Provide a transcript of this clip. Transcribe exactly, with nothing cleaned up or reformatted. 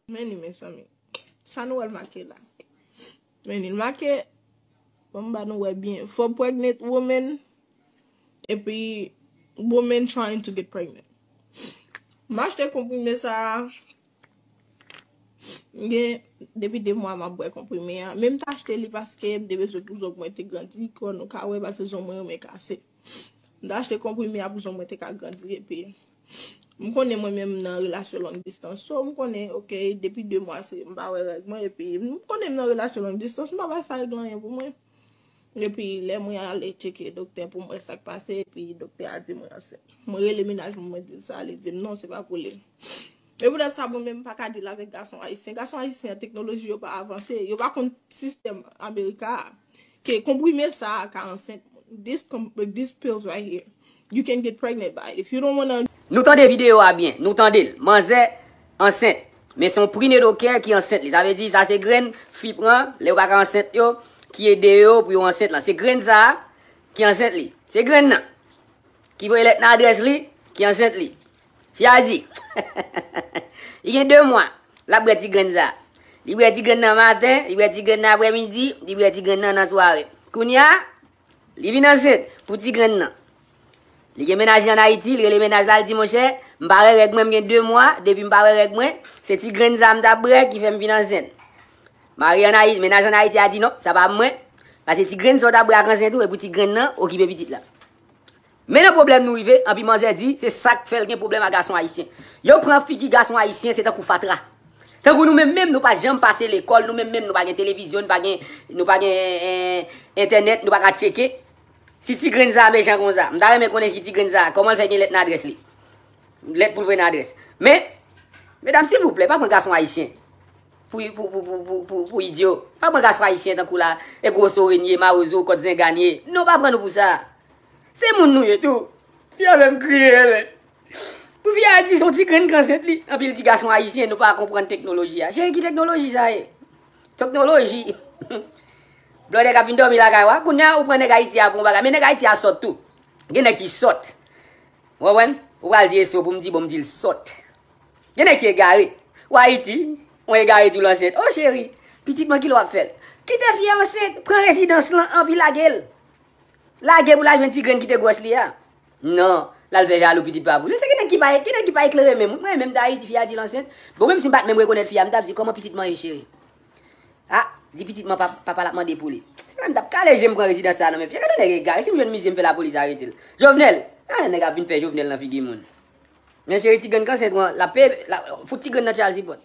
Men li, mezanmi. Sa nou wè l make la. Men li, l make, bon, m ba nou wè byen. For pregnant women, epi women trying to get pregnant. M achte konprime sa a, gen depi de mwa m ap bwè konprime a. Men m t achte li paske m te bezwen pou zong mwen te grandi, kò nou ka wè, paske zong mwen renmen kase. M t achte konprime a pou zong mwen te ka grandi, epi m konnen mwen menm nan relasyon long distance. So, m konnen, ok, depi de mwa, se, m pa wè règ mwen, epi m konnen m nan relasyon long distance, m pa bay sa regle anyen pou mwen. Epi, lè mwen ale tcheke doktè pou m wè sa k pase, epi doktè a di mwen ansent. Mwen rele mennaj mwen, mwen di l sa, li di m non, se pa pou li. E poutèt sa, mwen menm, m pa ka deal avèk gason ayisyen. Gason ayisyen an, teknoloji yo pa avanse, yo pa konn sistèm Amerika a. Ke konprime sa a ka ansent. This, com- this pills right here, you can get pregnant by it. If you don't wanna Nou tande videyo a byen, nou tande l. Manzè ansent. Men se yon prenatal care ki ansent li. Sa vle di, sa se grenn fi pran, lè yo pa ka ansent yo, ki ede yo pou yo ansent lan. Se grenn sa a ki ansent li. Se grenn nan. Ki voye lèt nan adrès li, ki ansent li. Fi a di, li gen de mwa, l ap bwè ti grenn sa. Li bwè ti grenn nan maten, li bwè ti grenn nan aprèmidi, li bwè ti grenn nan nan sware. Kounye a, li vin ansent pou ti grenn nan. Li gen mennaj li ann Ayiti, li rele mennaj la, li di, monchè, m pa wè règ mwen, m gen de mwa, depi m pa wè règ mwen, se ti grenn sa m t ap bwè ki fè m vin ansent. Mari ann Ayiti, mennaj ann Ayiti a di non, sa pa mwen, paske ti grenn sa w t ap bwè ak ansent ou, e pou ti grenn nan okipe pitit la. Men nan pwoblèm nou rive, anpi manzè di, se sa k fè l gen pwoblèm ak gason ayisyen. Yo pran figi gason ayisyen, se tankou fatra. Tankou nou menm menm, nou pa janm pase lekòl, nou menm menm, nou pa gen televizyon, nou pa gen, nou pa gen, eh, entènèt, nou pa ka tcheke. Si ti grenn sa a mechan konsa, m ta renmen konnen ki ti grenn sa a, kòman l fè gen lèt nan adrès li? Lèt pou l voye nan adrès. Men, medam, silvouplè, pa pran gason ayisyen pou, pou, pou, pou, pou, pou, pou idyo. Pa pran gason ayisyen tankou la, e gwo sorenye, mawozo, kòt zenganyen. Non, pa pran nou pou sa. Se moun nou ye tou. Fi a fè m kriye, men. Pou fi a di, se yon ti grenn k ansent li. Anpil ti gason ayisyen, nou pa konprann teknoloji a. Cheri, ki teknoloji sa ye? Teknoloji. Blòdè k ap vin dòmi lakay ou a, kounye a, ou pran nèg Ayiti a pou yon bagay. Men nèg Ayiti a sòt tou. Gen nèg ki sòt. Ou konprann? Ou pral di eso pou m di, bon, m di l sòt. Gen nèg ki egare. Ou Ayiti, ou egare tou l ansent. O cheri, pitit mwen, kilè w ap fè l? Kite fi a ansent, pran rezidans lan, anpi lage l. Lage pou l al jwenn ti grenn ki te gwòs li a. Non, l al fè jalou pitit pa pou li. Se gen nèg ki pa, gen nèg ki pa eklere menm. Mwen menm, t Ayiti, fi a di l ansent. Bon, menm si m pa t menm rekonèt fi a, m t ap di, kòman pitit mwen ye, cheri? A, di pitit mwen pa, papa l ap mande pou li. Se mwen m t ap kale je m pran rezidans sa a nan men fi a. Gade yon nèg egare, si m jwenn mizye, m fè lapolis arete l. Jovenel, a, nèg ap vin fè Jovenel nan figi moun. Men cheri, ti grenn k ansent ou an, l ap peye, l ap fout ti grenn nan child support.